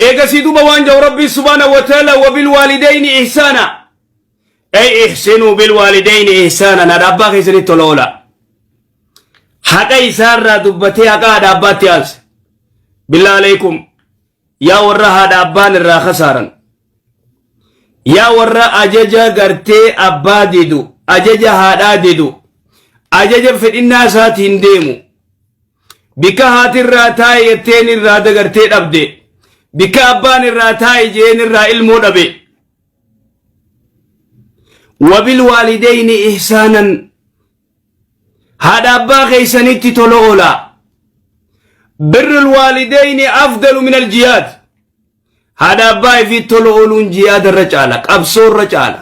Eegasii duuba waan jedhu Rabbiin subhaanahu wa ta'ala wabilwaalidayni ihsaana. Ay ihsinuu bilwaalidayni ihsaana haadha abbaa keessanitti tola oola. Haqa isaarraa dubbatee haqa haadha abbaatti aanse. Billaa alaikum yaa warra haadha abbaan irraa khasaaran. Yaa warra ajaja gartee abbaa didu, ajaja haadhaa didu, ajaja fedhinnaa isaatiin deemu. Bikka haati irraa taa'i jetteen irraa dagartee dhabde. Bikka abbaan irraa taa'i jeen irraa ilmoo dhabe. Wabil waalideyni ihsaanan haadha abbaa keessanitti tola oolaa. Birrul waalideyni afdalu min aljihaad. Haadha abbaa ifii tola ooluun jihaada irra caala, qabsoo irra caala.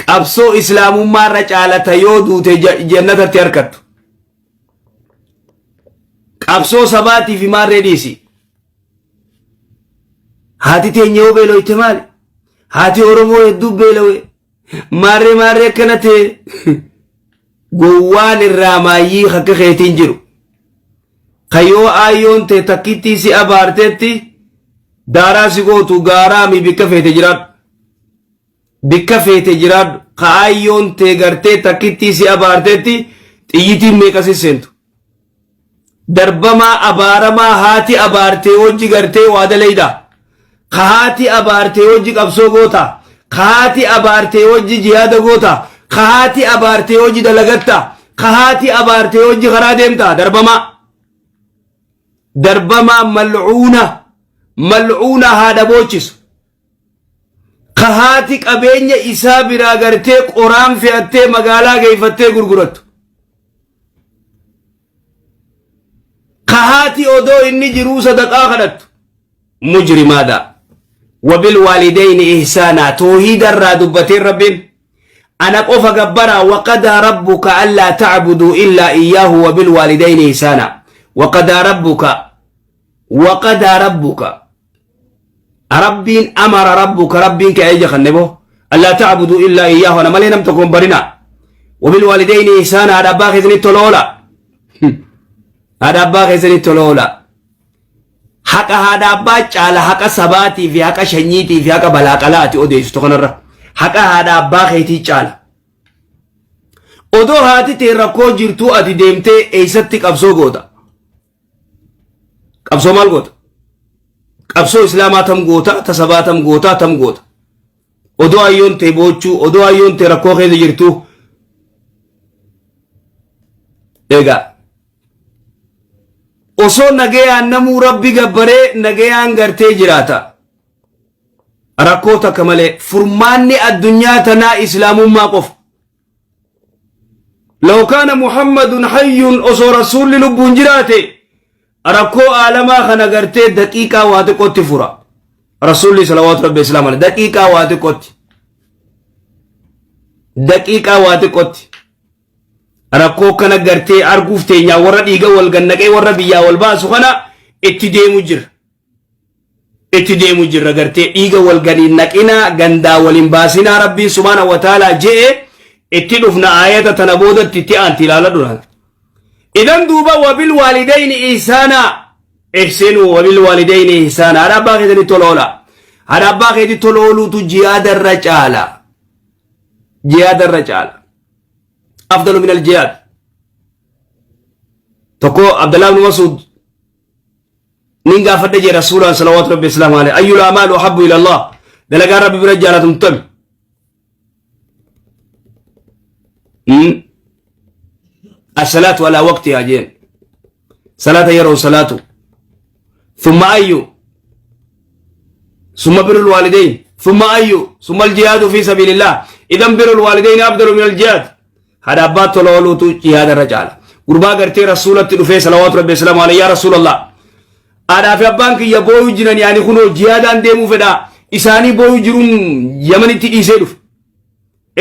Qabsoo islaamummaa irra caala ta yoo duute jannatatti harkattu. Qabsoo sabaatii fi maarree dhiisi. Haati teenya yoo beeloyte maali? Haati Oromoo hedduu beelawe. Maarree maarree akkana ta'e gowwaan irraa maayyii akka keetiin jiru. Ka yoo aayyoon tee takkittii si abaartetti daaraa si gootu gaaraami bikka feete jiraadhu. Bikka feete jiraadhu. Ka aayyoon tee gartee takkittii si abaartetti xiyyitiin meeqa si seentu. Darbamaa abaaramaa haati abaartee wajji gartee waa dalayda. Ka haati abaartee wajji qabsoo goota. Ka haati abaartee wajji jihaada goota. Ka haati abaartee wajji dalagatta. Ka haati abaartee wajji karaa deemta. Darbamaa. Darbamaa mal'uuna. Mal'uuna haadha boochisu. Ka haati qabeenya isaa biraa gartee qoraan fe'attee magaalaa geeffattee gurgurattu. Ka haati odoo inni jiruu sadaqaa kadhattu. Mujrimaadha. Wabil waalidayni ihsaanaa toohiida irraa dubbateen rabbiin ana qofa gabbaraa waqadaa rabbuka allaa ta'buduu illaa iyyaahu wabil waalidayni ihsaanaa waqadaa rabbuka waqadaa rabbuka Rabbiin amara rabbuka rabbiin kee ajaja kanne boo allaa ta'budu illaa iyyaahu ana malee nam tokko hin barinaa wabil waalidayni ihsaana haadha abbaa keessanitti tola oola haadha abbaa keessanitti tola oola haqa haadha abbaa caala haqa sabaatii fi haqa shanyiitii fi haqa balaaqalaa ati odeessitu kanarra haqa haadha abbaa keetii caala odoo haati tee rakkoo jirtuu ati deemtee eessatti qabsoo goota Qabsoo maal goota? Qabsoo islaamaa tam goota, ta sabaa tam goota, tam goota. Odoo ayyoon tee boochuu, odoo ayyoon tee rakkoo keessa jirtuu. Egaa osoo nagayaan namuu rabbi gabbaree nagayaan gartee jiraata. Rakkoo takka malee furmaanni addunyaa tanaa islaamummaa qofa. Law kaana Muhammadun hayyun osoo rasuulli lubbuun jiraate rakkoo aalamaa kana gartee daqiiqaa waa xiqqootti fura. Rasuulli salawaatu rabbi islaam alayhi daqiiqaa waa xiqqootti. Daqiiqaa waa xiqqootti. Rakkoo kana gartee arguuf teenyaa warra dhiiga wal gannaqee warra biyyaa wal baasu kana itti deemu jira. Itti deemu jirra gartee dhiiga wal gadi hin naqinaa gandaa wal hin baasinaa rabbiin subhaana wa ta'aalaa je'e itti dhufna aayata tana boodatti itti aanti ilaaladhu laala. Idan duuba wabil waalidayni ihsaanaa ihsinuu wabil waalidayni ihsaanaa haadha abbaa keessanii tola oola. Haadha abbaa keetii tola ooluutu jihaada irra caala. Jihaada irra caala. Afdalu min al-jihaad. Tokko Abdallah ibn Mas'ud nin gaafadhe jee rasuulaan salawaatu rabbi islaamu alayhi ayyul amaalu ahabbu ila Allah dalagaan rabbi bira jaalatamtu tami الصلاة على وقتها جين صلاة يرون صلاة ثم أي ثم بر الوالدين ثم أي ثم الجهاد في سبيل الله إذا بر الوالدين أفضل من الجهاد Haadha abbaatti tola ooluutu jihaada irra caala. Gurbaa gartee rasuulatti dhufee salawaatu rabbi salaamu alayhi yaa rasuulallah. Haadhaa fi abbaan kiyya booyuu jiran yaani kunoo jihaadaan deemuu fedhaa isaanii booyuu jiruun yamanitti dhiisee dhufe.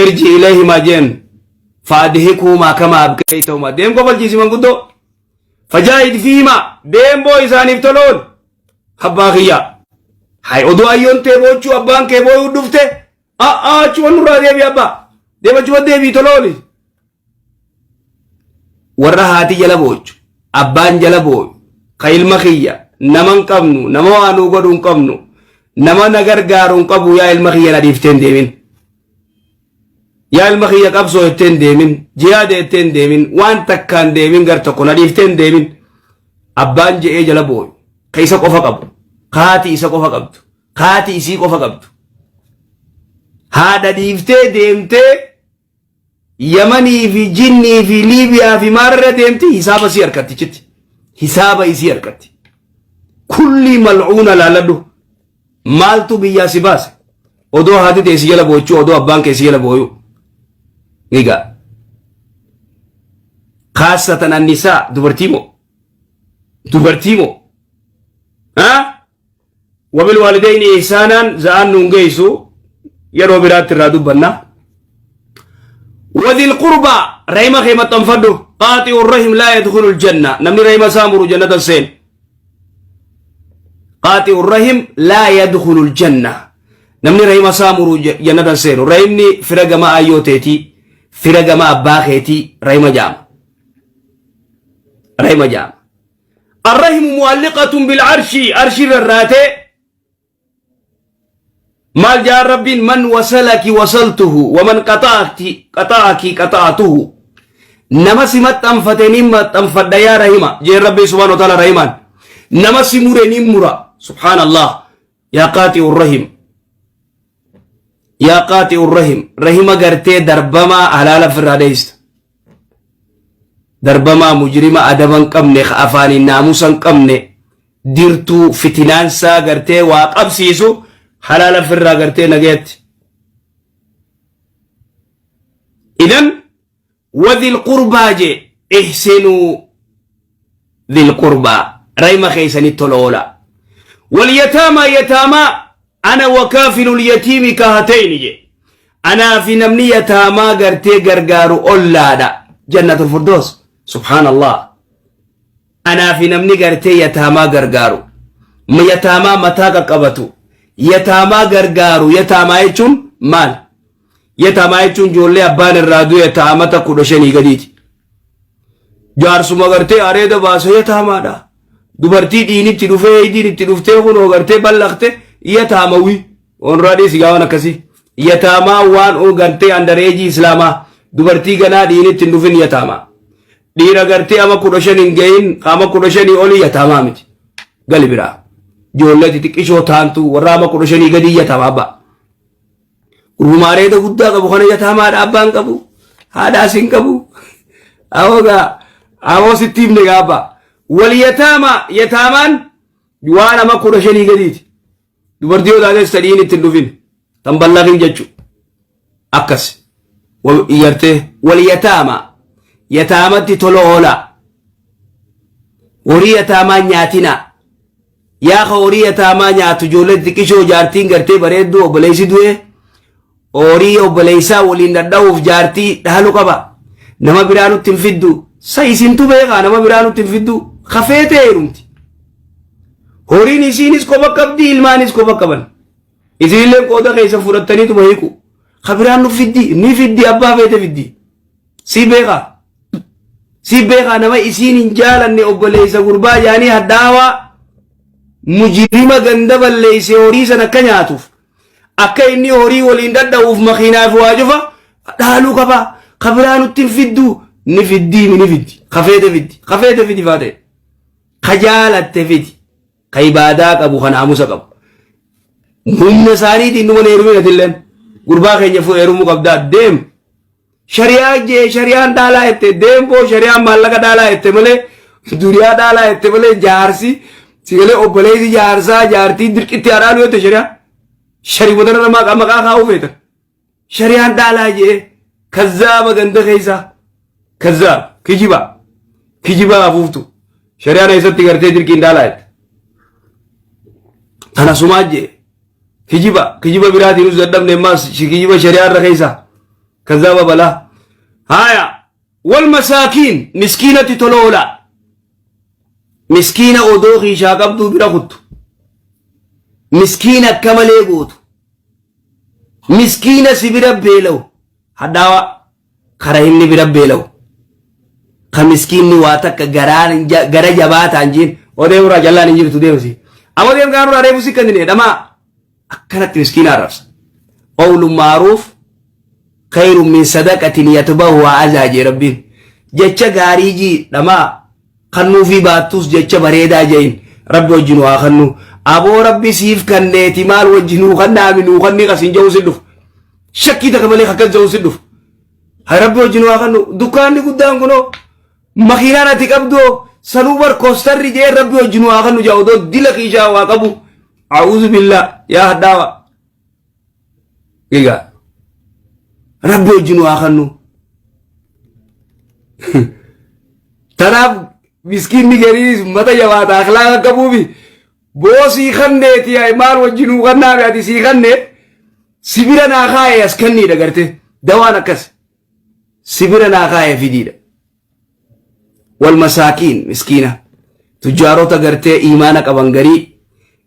Irji ilayhimaa jeen faadhikuumaa kama abkaytahumaa deem kofalchiisi manguddoo. Fajaahid fiihimaa deem boo isaaniif tola oolu. Abbaa kiyya. Hay oduu ayyoon tee boochuu abbaan kee booyuu dhufte. A'aa achuma nurraa deebi abbaa. Deema achuma deebii tola ooli. Warra haati jala boochu, abbaan jala booyu, ka ilma kiyya, Nama hin qabnu, nama waa nuu godhu hin qabnu, nama na gargaaru hin qabu yaa ilma kiyya na dhiiftee hin deemin. Yaa ilma kiyya qabsoo jettee hin deemin, jihaada jettee hin deemin, waan takkaan deemin gar tokko na dhiiftee hin deemin. Abbaan je'ee jala booyu, ka isa qofa qabu, ka haati isa qofa qabdu, ka haati isii qofa qabdu. Haadha dhiiftee deemtee Yamanii fi jinnii fi Liibiyaa fi maarra deemti hisaaba isii harkatti chitti. Hisaaba isii harkatti. Kullii mal'uuna laaladhu. Maaltu biyyaa si baase? Odoo haati tee si jala boochuu, odoo abbaan kee si jala booyuu. Ni ga'a. Kaassatan annisaa dubartii moo? Dubartii moo? Haa? Wabil waalidayni ihsaanaan za'aan nuun geessu yeroo biraatti irraa dubbanna. Wadil qurbaa rahima kee maxxanfadhu qaaxi'u rahim laa yadkhulul janna namni rahima isaa muru jannata hin seenu. Qaaxi'u rahim laa yadkhulul janna namni rahima isaa muru jannata hin seenu. Rahimni fira gama ayyoo teetii fira gama abbaa keetii rahima jaama. Rahima jaama. Arrahimu mu'alliqatun bil arshi arshi rarraatee maal jaa rabbiin man wasalaki wasaltuhu waman qaxa'aki qaxa'aki qaxa'atuhu nama si maxxanfate ni maxxanfadha yaa rahima jeen rabbiin subhaanahu wa ta'ala rahimaan nama si mure ni mura subhaanallah yaa qaaxi'u rahim yaa qaaxi'u rahim rahima gartee darbamaa halaala firraa dheeysta darbamaa mujrima adaba hin qabne ka afaaniin naamusa hin qabne dirtuu fitinaansaa gartee waa qabsiisu halaala firraa gartee nagayatti idan wadil qurbaa jee ihsinuu dhil qurbaa rahima keessanitti tola oola wal yataamaa yataamaa ana wakaafilul yatiimi kahatayni je anaa fi namni yataamaa gartee gargaaru ollaadha jannatul firdoos subhaanallah anaa fi namni gartee yataamaa gargaaru yataamaa mataa qaqqabatu yataamaa gargaaru yataamaa jechuun maal yataamaa jechuun ijoollee abbaan irraa du'e ta'amata 15 gadiiti Jaarsuma gartee areeda baasa yataamaadha. Dubartii dhiinitti dhufee eeydiin itti dhuftee kunoo gartee ballaqte yataamawi. Onraa dhiisi gaa waan akkasii. Yataamaa waan o gartee andareejii islaamaa dubartii ganaa dhiinitti hin dhufin yataamaa. Dhiira gartee ama 15 hin gahin ama 15 olii yataamaa miti. Gali biraa. Ijoollee xixiqqishoo taantu warra ama 15 gadii yataamaa ba'a. Gurbuma areeda guddaa qabu kana yataamaadha abbaan qabu haadhaas hin qabu. Awoo gaa awoo sitti himne gaa abbaa. Wal yataama yataamaan waan ama 15 gadiiti. Dubartii yoo taates tadhiin itti hin dhufin tan ballaqin jechu akkas gartee wal yataama yataamatti tola oolaa horii yataamaa nyaatinaa. Yaa ka horii yataamaa nyaatu ijoollee xixiqqishoo jaartiin gartee bareedduu obboleessi du'e horii obboleessaa waliin dhadha'uuf jaartii dhaalu qaba. Nama biraa nutti hin fiddu. Sa isintu beekaa nama biraa nutti hin fiddu. Kafee ta'e heerumti. Horiin isiinis kopha qabdi ilmaanis kopha qaban. Isinillee qooda keessa fudhattaniituma hiiku. Ka biraan nu fiddi ni fiddi abbaa feete fiddi. Si beekaa. Si beekaa nama isiin hin jaalanne obboleessa gurbaa jaanii hadhaawaa mujirima ganda balleeyse horii san akka nyaatuuf akka inni horii waliin dhadha'uuf makiinaa fi waa cufa dhaaluu qaba ka biraa nutti hin fiddu ni fiddii ni fiddi ka feete fiddi ka feete fidi faa ta'e ka jaalatte fidi ka ibaadaa qabu ka naamusa qabu humna isaaniitiin numa heerumin atilleen gurbaa keenya heerumuu qabdaa deem Shari'aa jee shari'aan dhaalaa jette deemboo shari'aan maallaqa dhaalaa jette malee duniyaa dhaalaa jette malee jaarsi sigalee obboleessi jaarsaa jaartii dirqitti haa dhaalu jette shari'aan. Shari'oota irra maqaa maqaa kaa'uu feetan. Shari'aan dhaalaa jee kazzaaba ganda keessaa kazzaaba kijiba kijiba afuuftu shari'aan eessatti gartee dirqiin dhaalaa jette. Tana sumaa jee Kijiba kijiba biraatiinus dadhabne ammaas kijiba shari'aa irra keessa kazaaba balaa. Haaya wal masaakiin miskiinatti tola oolaa. Miskiina odoo kiishaa qabduu bira kuttu. Miskiina akka malee gootu. Miskiina si bira beela'u. Hadhaawaa kara inni bira beela'u. Ka miskiinni waa takka gara jabaataan jiin Oo deemurraa jallaan hin jirtu deemsi. Amma deem gaanurraa reefu si kennine dhamaa. Akkanatti miskiina arrabsa. Qawlun ma'ruuf khayrun min sadaqatin yatba'uhaa azaa jee Rabbiin. Jecha gaarii jii dhamaa kannuufii baattus jecha bareedaa jein Rabbi wajji nu haa kannu. Aboo Rabbi siif kanneeti maal wajji nuu kannaami nuu kannii kasiin ja'uu si dhufu. Shakkii takka malee akkas ja'uu si dhufu. Hay Rabbi wajji nu haa kannu. Dukkaanni guddaan kunoo makiinaan ati qabdu sanuu bar koostarri jee Rabbi wajji nu haa kannu jaa odoo dila kiishaa waa qabu. A'uuzu billaa yaa hadhaawa. Egaa Rabbi wajji nu haa kannu. Tanaaf miskiinni gariinis mata jabaata akhlaaqa qabuufi boo sii kanneeti maal wajji nuu kannaafi ati sii kanne sibira naa kaa'e as kanniidha garte dawaan akkas sibira naa kaa'e fidiidha. Wal masaakiin miskiina tujjaarota gartee iimaana qaban garii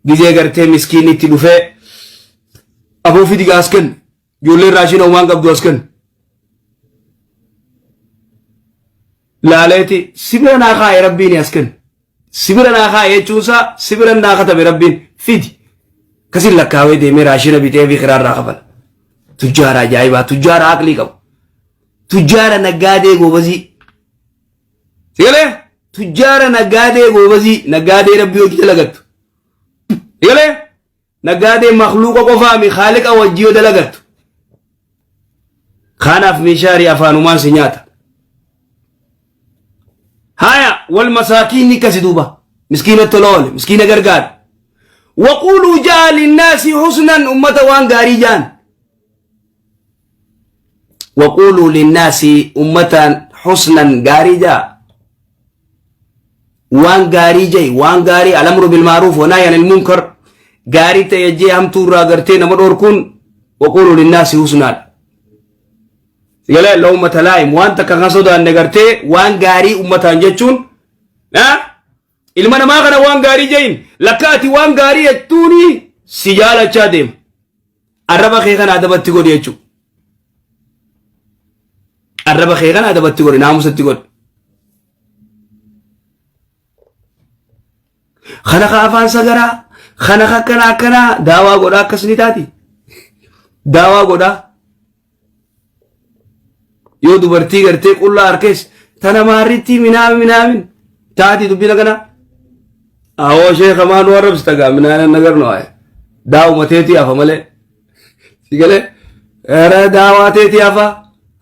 gizee gartee miskiinni itti dhufee aboo fidi as kenni ijoolleen raashina homaan qabdu as kenni. Laaleeti sibira naa kaa'e rabbiin as kenni. Sibira naa kaa'e jechuunsaa sibira naa katabe rabbiin fidi. Kasin lakkaawee deemee raashina bitee fi kiraarraa kafala. Tujjaara ajaa'ibaa tujjaara aqlii qabu. Tujjaara naggaadee goobazii. Sigalee tujjaara naggaadee goobazii naggaadee rabbii hojii dalagattu. Sigalee naggaadee makluuqa qofaami haaliqa wajjii yoo dalagattu. Kanaaf meeshaarii afaanumaan si nyaata. Haya wal masaakiin kasi duuba miskiina tola oole miskiina gargaara. Waquuluu ja'a linnaasi husnan ummata waan gaarii ja'an. Waquuluu linnaasi ummataan husnan gaarii ja'a. Waan gaarii ja'i waan gaarii alamru bilmaaruuf wanaa anil munkar gaarii ta'e jee hamtuu irraa gartee nama dhorkuun waquuluu linnaasi husnaadha. Sigalee la ummata laayim waan takka kan sodaanne gartee waan gaarii ummataan jechuun ilma namaa kana waan gaarii ja'iin lakka ati waan gaarii jettuuni si jaalachaa deema. Arraba kee kana adabatti godhi jechuudha. Arraba kee kana adabatti godhi naamusatti godhi. Kana ka afaan sagaraa kana ka akkana akkanaa daawaa godhaa akkas ni taati. Daawaa godhaa. Yoo dubartii gartee qullaa harkees tana maarrittii minaamin minaamin taati dubbina kana. Awoo sheeka maa nu arrabsita gaa minaamin nagar nu aaye. Daawuma teetii hafa malee. Si galee era daawaa teetii hafa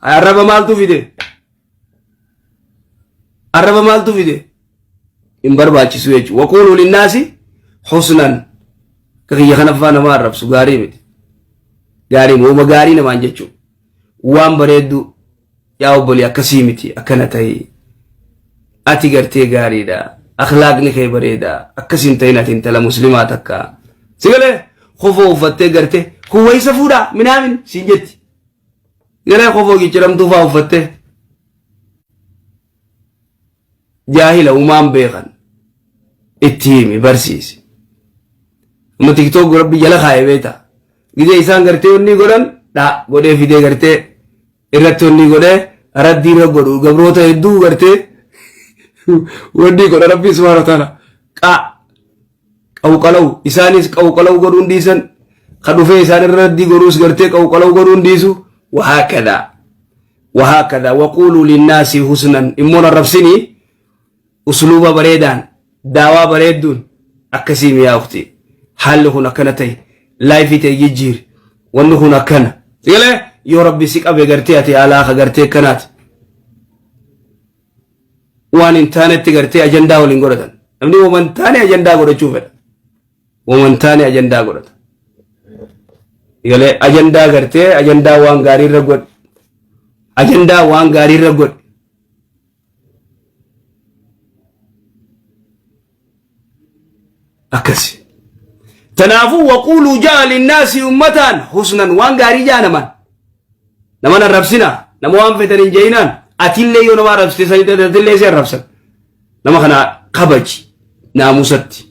arraba maaltu fide? Arraba maaltu fide? Hin barbaachisu jechuudha. Waquuluu linnaasi husnan. Akka kiyya kana faa nama arrabsu gaarii miti. Gaarii miti. Uuma gaarii namaan jechuudha. Waan bareeddu yaa obbolii akkasii miti akkana ta'i. Ati gartee gaariidha. Akhlaaqni kee bareeda. Akkas hin ta'in ati intala muslimaa takka. Si galee kofoo uffattee gartee huwayisa fuudhaa minaamin siin jetti. Galee kofoo cicciramtuu faa uffattee. Jaahila umaan beekan itti himi barsiisi. Amma tiktook rabbi jala kaa'e beekta. Gizee isaan gartee onnii godhan dha godhee fidee gartee irratti onnii godhee raddii irra godhu gabroota hedduu gartee wanni godha rabbi subhaanahu wa ta'ala qaa qawqalaw isaanis qawqalaw godhuun dhiisan ka dhufee isaan irra raddii godhuus gartee qawqalaw godhuun dhiisu wahaakadaa wahaakadaa waquuluu linnaasi husnan immoon arrabsinii usluuba bareedaan daawaa bareedduun akkasii miyaa ukti haalli kun akkana ta'e laayifii ta'e jijjiiri wanni kun akkana sigalee yoo rabbi si qabe gartee ati alaa ka gartee akkanaati waan hin taanetti gartee ajandaa waliin godhatan namni waan hin taane ajandaa godhachuu fedha waan hin taane ajandaa godhata sigalee ajandaa gartee ajandaa waan gaarii irra godhi ajandaa waan gaarii irra godhi Akkasi. Tanaafuu waquuluu ja'a linnaasi ummataan husnan waan gaarii ja'a namaan. Naman arrabsina nama waan fetan hin je'inaan atillee yoo nama arrabsite sanitti atillee si arrabsan. Nama kana kabaji naamusatti.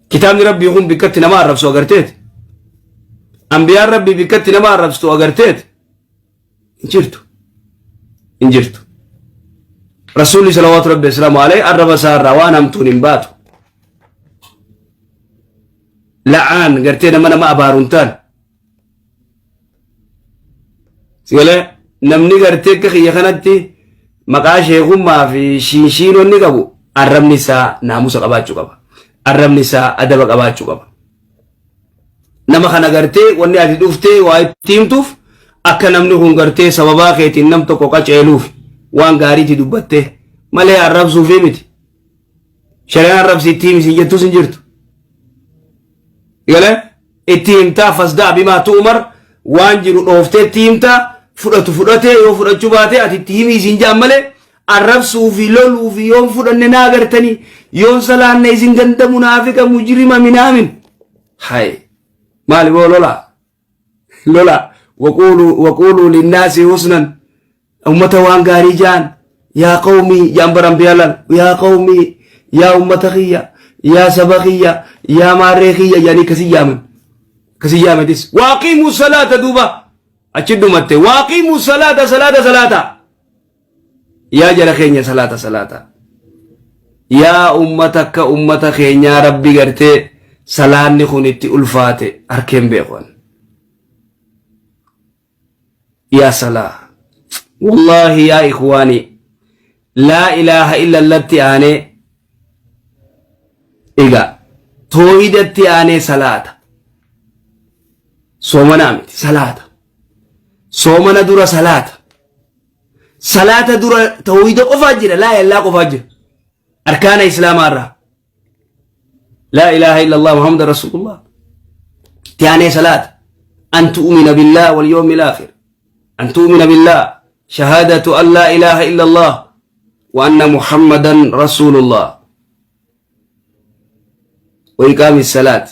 Kitaabni rabbii kun bikkatti nama arrabsu agarteet. Ambiyaan rabbii bikkatti nama arrabstu agarteet. Hin jirtu. Hin jirtu. Rasuulli salawaatu rabbi islaamu alayhi arraba isaa irraa waan hamtuun hin baatu. La'aan gartee nama nama abaaru hin taane. Sigalee namni gartee akka kiyya kanatti maqaa sheekummaa fi shinshiinonni qabu arrabni isaa naamusa qabaachuu qaba. Arrabni isaa adaba qabaachuu qaba. Nama kana gartee wanni ati dhuftee waa itti himtuuf akka namni kun gartee sababaa keetiin nam tokko qaceeluuf waan gaariitti dubbattee malee arrabsuufii miti. Shari'aan arrabsi itti himi siin jettus hin jirtu. Galee itti himtaa fasdaa bimaa tu'umar waan jiru dhooftee itti himtaa fudhatu fudhatee yoo fudhachuu baate ati itti himii siin jaan malee arrabsuu fi loluu fi yoon fudhanne naa agartanii yoon salaanne isin ganda munaafiqa mujrima minaamin. Hay maali boo lola lola waquuluu waquuluu linnaasi husnan ummata waan gaarii jaan yaa qawmii jaan baran biyalan yaa qawmii yaa ummata kiyya yaa saba kiyya yaa maarree kiyya jaanii kasi yaaman kasi yaamatis waaqiimuu salaata duuba achi dhumatte waaqiimuu salaata salaata salaata yaa jara keenya salaata salaata yaa ummata akka ummata keenyaa rabbi gartee salaanni kun itti ulfaate harkeen beekon yaa salaa wallaahi yaa ikhwaani laa ilaaha illa allatti aanee egaa toohidatti aanee salaata soomanaa miti salaata soomana dura salaata salaata dura tawhiida qofaa jira laa ilaaha qofaa jira arkaana islaamaa irraa laa ilaaha illa allah muhammad rasulullah itti aanee salaata an tu'mina billah wal yawmil aakhir an tu'mina billah shahaadatu an laa ilaaha illa allah wa anna muhammadan rasulullah wa iqaami salaat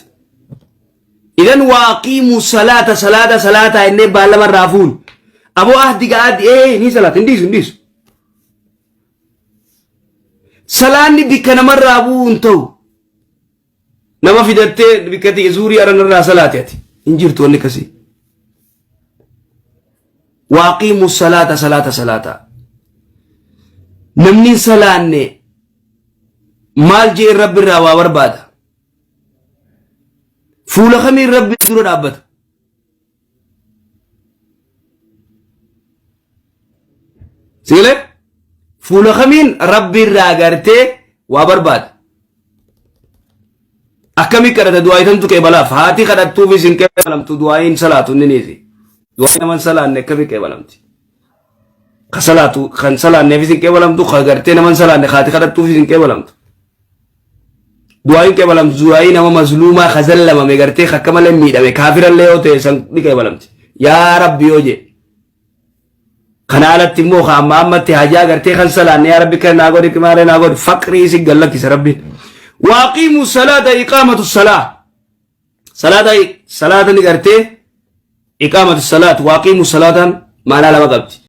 idan waaqiimu salaata salaata salaata innee baallama irraa fuun aboo ahdi ga'aaddi ee ni salaata hin dhiisu hin dhiisu salaanni bikka namarraa bu'uu hin ta'u nama fidattee bikka ta'e zuurii aranarraa salaate ati hin jirtu wanni akkasii waaqiimu salaata salaata salaata namni hin salaanne maal jee rabbi irraa waa barbaada fuula kamiin rabbi dura dhaabbata sigalee fuula kamiin rabbi irraa gartee waa barbaada akkamii kadhata du'aa itantu qeebalaaf haati kadhattuufis hin qeebalamtu du'aa'iin salaatu inni niisi du'aa'iin naman salaanne akkamii qeebalamti ka salaatu kan salaanneefis hin qeebalamtu ka gartee naman salaanne haati kadhattuufis hin qeebalamtu du'aa'iin qeebalamtu du'aa'ii nama mazluumaa ka zallamame gartee akka malee miidhame kaafirallee yoo ta'e san ni qeebalamti yaa rabbi yoo jee kana alatti immoo ka amma ammatti hajaa gartee kan salaanne yaa rabbi kan naa godhi maalee naa godhi faqrii si gallakkisa rabbiin waaqiimu salaata iqaamatu salaa salaata salaata ni gartee iqaamatu salaat waaqiimu salaataan maanaa lama qabdi.